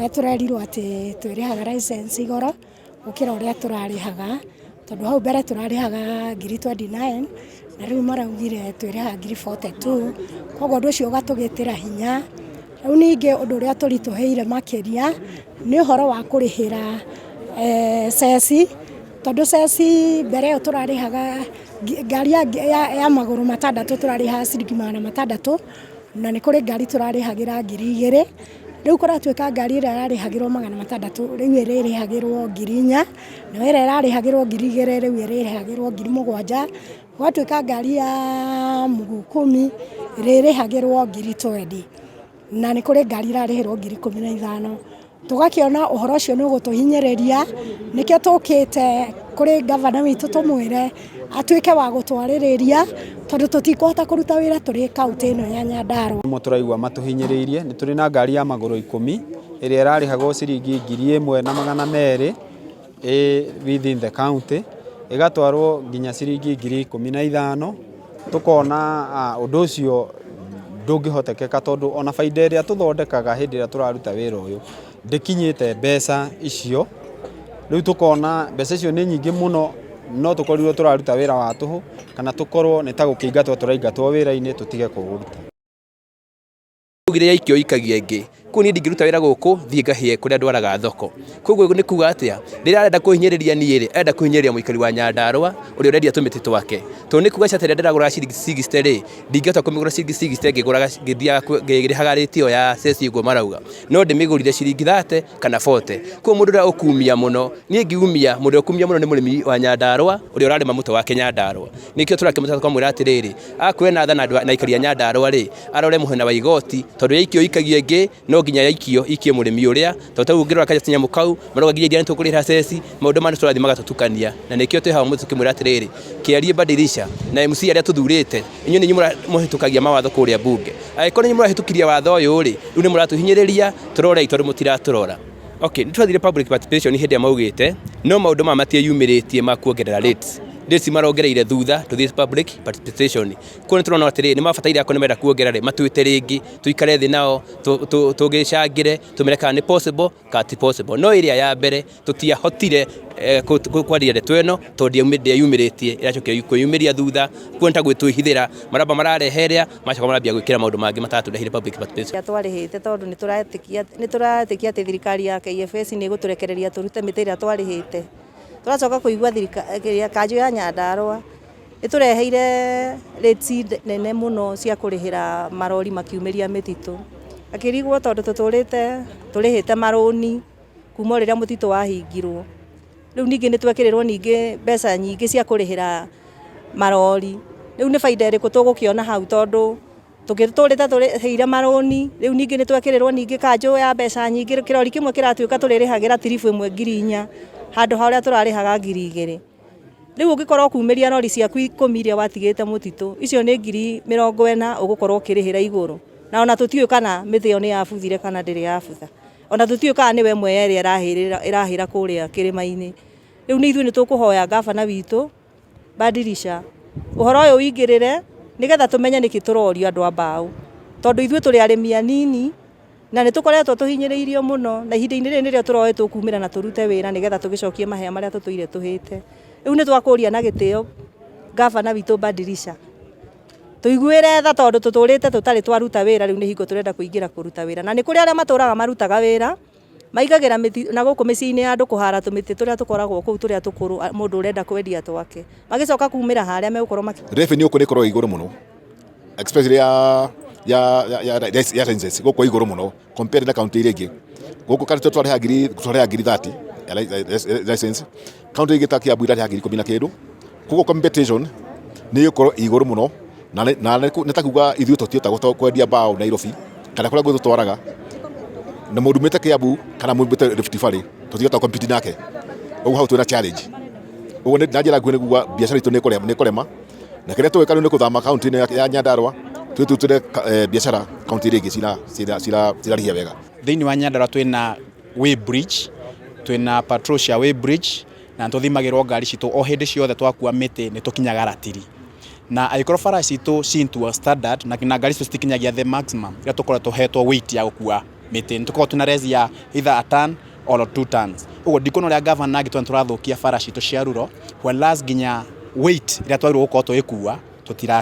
Ũrĩa tũrerirwo atĩ twĩrĩhaga license igoro gũkĩra ũrĩa tũrarĩhaga, tondũ hau mbere tũrarĩhaga ngiri 29 na rĩu maraugire twĩrĩhaga ngiri 42, koguo ũndũ ũcio ũgatũgĩtĩra hinya. Rĩu ningĩ ũndũ ũrĩa ũtũritũhĩire makĩria nĩ ũhoro wa kũrĩhĩra ceci, tondũ ceci mbere ĩyo tũrarĩhaga ngari ya magũrũ matandatũ tũrarĩhaga ciringi 600, na nĩ kũrĩ ngari tũrarĩhagĩra 2000. Rĩu kũratuĩka ngari ĩrĩa ĩrarĩhagĩrwo 600 rĩu ĩrĩrĩhagĩrwo 4000, nayo ĩrĩa ĩrarĩhagĩrwo 2000 rĩu ĩrĩrĩhagĩrwo 7000. Gwatuĩka ngari ya mũguu kumi ĩrĩrĩhagĩrwo 20,000, na nĩ kũrĩ ngari ĩrarĩhĩrwo 15,000. Tũgakĩona ũhoro ũcio nĩ ũgũtũhinyĩrĩria, nĩkĩo tũkĩte kũrĩ ngavana witũ tũmwĩre atuĩke wa gũtwarĩrĩria, tondũ tũtikũhota kũruta wĩra tũrĩ kauntĩ ĩno ya Nyandarua. Nĩmo tũraigua matũhinyĩrĩirie, nĩ tũrĩ na ngari ya magũrũ 10 ĩrĩa ĩrarĩhagwo ciringi 1200 ĩ within the county, ĩgatwarwo nginya ciringi 15,000. Tũkona ũndũ ũcio ndũngĩhotekeka tondũ ona bainda ĩrĩa tũthondekaga hĩndĩ ĩrĩa tũraruta wĩra ũyũ ndĩkinyĩte mbeca icio. Rĩu tũkona mbeca icio nĩ nyingĩ mũno no tũkorirwo tũraruta wĩra wa tũhũ kana tũkorwo nĩ ta gũkĩingatwo tũraingatwo wĩra-inĩ tũtige kũũruta. Augire yaikio ikagia ĩngĩ. Koguo niĩ ndingĩruta wĩra gũkũ thiĩ ngahĩe kũrĩa ndwaraga thoko. Koguo nĩ kuga atĩa? Rĩrĩa arenda kũhinyĩrĩria niĩ rĩ, arenda kũhinyĩrĩria mũikari wa Nyandarũa ũrĩa ũrendia tũmĩtĩ twake. Tondũ nĩ kuga cati ĩrĩa ndĩragũraga ciringi 60 rĩ, ndingĩhota kũmĩgũra ciringi 60 ngĩgũraga ngĩthiaga ngĩrĩhaga rĩti ĩyo ya ceci ũguo marauga. No ndĩmĩgũrire ciringi 30 kana 40. Koguo mũndũ ũrĩa ũkumia mũno, niĩ ngĩumia, mũndũ ũrĩa ũkumia mũno nĩ mũrĩmi wa Nyandarũa ũrĩa ũrarĩma mũtĩ wake Nyandarũa. Nĩkĩo tũrakĩmũtara tũkamwĩra atĩrĩrĩ, akorwo ena tha na aikari a Nyandarũa rĩ, arore mũhena wa igoti tondũ yaikio ikagia ĩngĩ no nginya yaikio ikie mũrĩmi ũrĩa tondũ tarĩu ũngĩrora kanyamũ kau marauga nginya iria nĩtũkũrĩhĩra ceci maũndũ maya nĩtũrathiĩ magatũtukania na nĩkĩo twĩ haha ũmũthĩ tũkĩmwĩra atĩrĩrĩ kĩarie badilisha na MC arĩa tũthurĩte inyuĩ nĩ inyuĩ mũhĩtũkagia mawatho kũrĩa mbunge angĩkorwo nĩ inyuĩ mũrahĩtũkirie watho ũyũ rĩ rĩu nĩ mũratũhinyĩrĩria tũrorei tondũ mũtiratũrora. Okay, nĩ twathire public participation hĩndĩ ĩrĩa maugĩte no maũndũ maya matiĩyumĩrĩtie ma kuongerera rates. Rates marongereire thutha tũthiĩ public participation. Koguo nĩ tũrona atĩrĩrĩ, nĩ mabataire akorwo nĩ marenda kuongerera rĩ, matwĩte rĩngĩ, tũikare thĩ nao, tũgĩcangĩre, tũmere kana nĩ possible kana ti possible. No ĩrĩa ya mbere tũtiahotire kwaria ndeto ĩno tondũ ndĩeyumĩrĩtie, ĩracokire kwĩyumĩria thutha, koguo nĩ ta gwĩtwĩhithĩra, maramba mararehe ĩrĩa, magacoka marambia gwĩkĩra maũndũ mangĩ matatũrehire public participation. Twarĩhĩte tondũ nĩ tũretĩkia atĩ thirikari ya KFS nĩ ĩgũtũrekereria tũrute mĩtĩ ĩrĩa twarĩhĩte. Tũracoka kũigua kanjũ ya Nyandarũa ĩtũreheire rates nene mũno cia kũrĩhĩra marori makiumĩria mĩtitũ. Ngakĩrigwo tondũ tũtũrĩte tũrĩhĩte marũni kuma o rĩrĩa mũtitũ wahingirwo. Rĩu ningĩ nĩ twekĩrĩrwo ningĩ mbeca nyingĩ cia kũrĩhĩra marori. Rĩu nĩ bainda ĩrĩkũ tũgũkĩona hau tondũ tũgĩtũrĩte tũrĩhĩire marũni, rĩu ningĩ nĩ twekĩrĩrwo ningĩ kanjũ ya mbeca nyingĩ, kĩrori kĩmwe kĩratuĩka tũrĩrĩhagĩra tiribu ĩmwe 4000 handũ ha ũrĩa tũrarĩhaga 2000. Rĩu ũngĩkorwo ũkumĩria rori ciaku 10 iria watigĩte mũtitũ, icio nĩ 40,000 ũgũkorwo ũkĩrĩhĩra igũrũ. Na ona tũtiũĩ kana mĩtĩ ĩyo nĩ yabuthire kana ndĩrĩ yabutha. Ona tũtiũĩ kana nĩwe ĩmwe ya ĩrĩa ĩrahĩra kũrĩa kĩrĩma-inĩ. Rĩu nĩ ithuĩ nĩ tũkũhoya ngabana witũ badilisha ũhoro ũyũ ũingĩrĩre nĩgetha tũmenye nĩkĩ tũrorio andũ a mbaũ. Tondũ ithuĩ tũrĩ arĩmi anini na nĩ tũkoretwo tũhinyĩrĩirio mũno na ihinda-inĩ rĩrĩ nĩrĩo tũroĩ tũkumĩra na tũrute wĩra nĩgetha tũgĩcokie mahĩa marĩa tũtũire tũhĩte. Rĩu nĩ twakũria na gĩtĩo ngabana witũ badilisha, tũiguĩre tha tondũ tũtũrĩte tũtarĩ twaruta wĩra rĩu nĩ hingo tũrenda kũingĩra kũruta wĩra. Na nĩ kũrĩ arĩa matũraga marutaga wĩra, maigagĩra mĩtĩ na gũkũ mĩciĩ-inĩ ya andũ kũhara tũmĩtĩ tũrĩa tũkoragwo kũu tũrĩa tũkũrũ mũndũ ũrenda kwendia twake. Magĩcoka kumĩra harĩa megũkorwo makĩ... Revenue gũkũ nĩ ĩkoragwo ĩ igũrũ mũno especially ya license gũkũ ĩ igũrũ mũno compared na kaunti iria ingĩ. Gũkũ kaunti twarĩhaga ngiri twarĩhaga ngiri 30 ya license, kaunti ingĩ ta Kiambu irarĩha 10,000 na kĩndũ. Koguo competition nĩ ĩgũkorwo ĩ igũrũ mũno na nĩ ta kuga ithuĩ tũtihotaga kwendia mbaũ Nairobi kana kũrĩa guothe tũtwaraga na mũndũ umĩte Kiambu kana mũndũ umĩte Rift Valley tũtingĩhota compete nake. Ũguo hau twĩna challenge. Ũguo na njĩra nguhĩ nĩ kuga biacara itũ nĩ ĩkũrema na kĩrĩa tũgwĩka rĩu nĩ kũthama kaunti ĩno ya Nyandarua twĩtutĩre biacara kaunti iria ingĩ cirarĩhia wega. Thĩinĩ wa Nyandarua twĩna weigh bridge, twĩna patrol cia weigh bridge na nĩ tũthimagĩrwo ngari citũ o hĩndĩ ciothe twakua mĩtĩ nĩ tũkinyaga ratiri. Na angĩkorwo bara citũ ci to a standard na ngari citũ citikinyagia the maximum ĩrĩa tũkoragwo tũhetwo weight ya gũkua Mĩtĩ nĩ tũkoragwo twĩna rezi ya either a ton or 2 tons. Ũguo ndikuona ũrĩa gavana angĩtwĩra nĩ tũrathũkia bara citũ cia rural, whereas nginya weight ĩrĩa twagĩrĩirwo gũkorwo tũgĩkua tũtira.